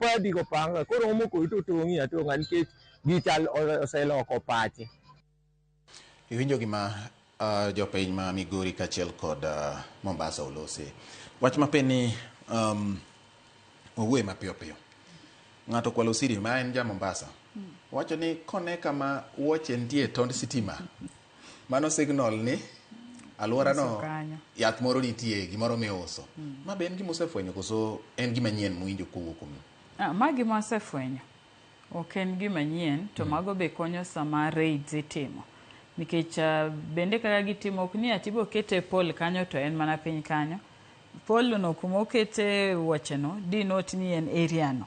Opadi go panga koro omo kodi to tong'i atong'a nikech gichal oseloko pache. Iwinjo gima jopiny ma Migori kaachiel kod Mombasa olose. Wach mapiny ni wawuoye mapiyo piyo. Ng'ato okwalo siri ma en ja Mombasa. Wacho ni kone kama wuoche nitie e tond sitima. Mano signal ni alwora no Uso kanyo. Yath moro nitie, gimoro miuso. Ma be en gima usefwenyo koso en gima nyien muwinjo kowuok kuom Ah, ma gima asefwenyo ok en gima nyien to mago be konyo sama raids itimo nikech bende kaka gitimo ok ni ati bokete pole kanyo to en mana piny kanyo. Pole no kuma okete wuoche no denote ni en area no.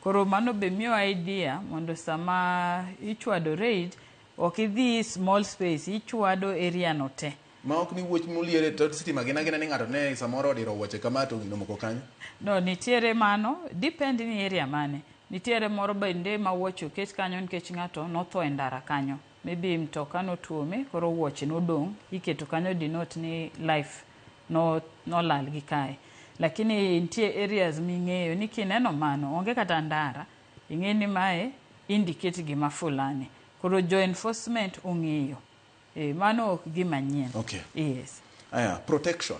Koro mano be miyo idea mondo sama ichwado raid ok idhi small space, ichwado area no te. Ma ok ni wuoch molier e tond sitima gin agina ni ng'ato ne samoro odiro wuoche kama to gino moko kanyo. No, nitiere mano, depend ni area mane. Nitiere moro bende ma wuoche oket kanyo nikech ng'ato notho e ndara kanyo. Maybe mtoka notuome, koro wuoche nodong', iketo kanyo denote ni life no nolal gi kae. Lakini nitie areas ming'eyo ni kineno mano, onge kata ndara, ing'e ni mae indicate gima fulani. Koro jo enforcement ong'eyo. E, mano ok gima nyien. Yes. Aya, protection.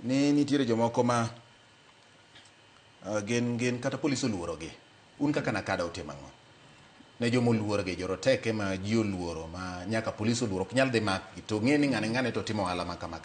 Ni nitiere jomoko ma gin kata polis oluorogi. Un kaka NACADA utimo ang'o? Ne joma oluorgi, joroteke ma ji oluoro ma nyaka polis oluoro ok nyal dhi makgi to ng'e ni ng'ane ng'ane to timo ohala ma kama.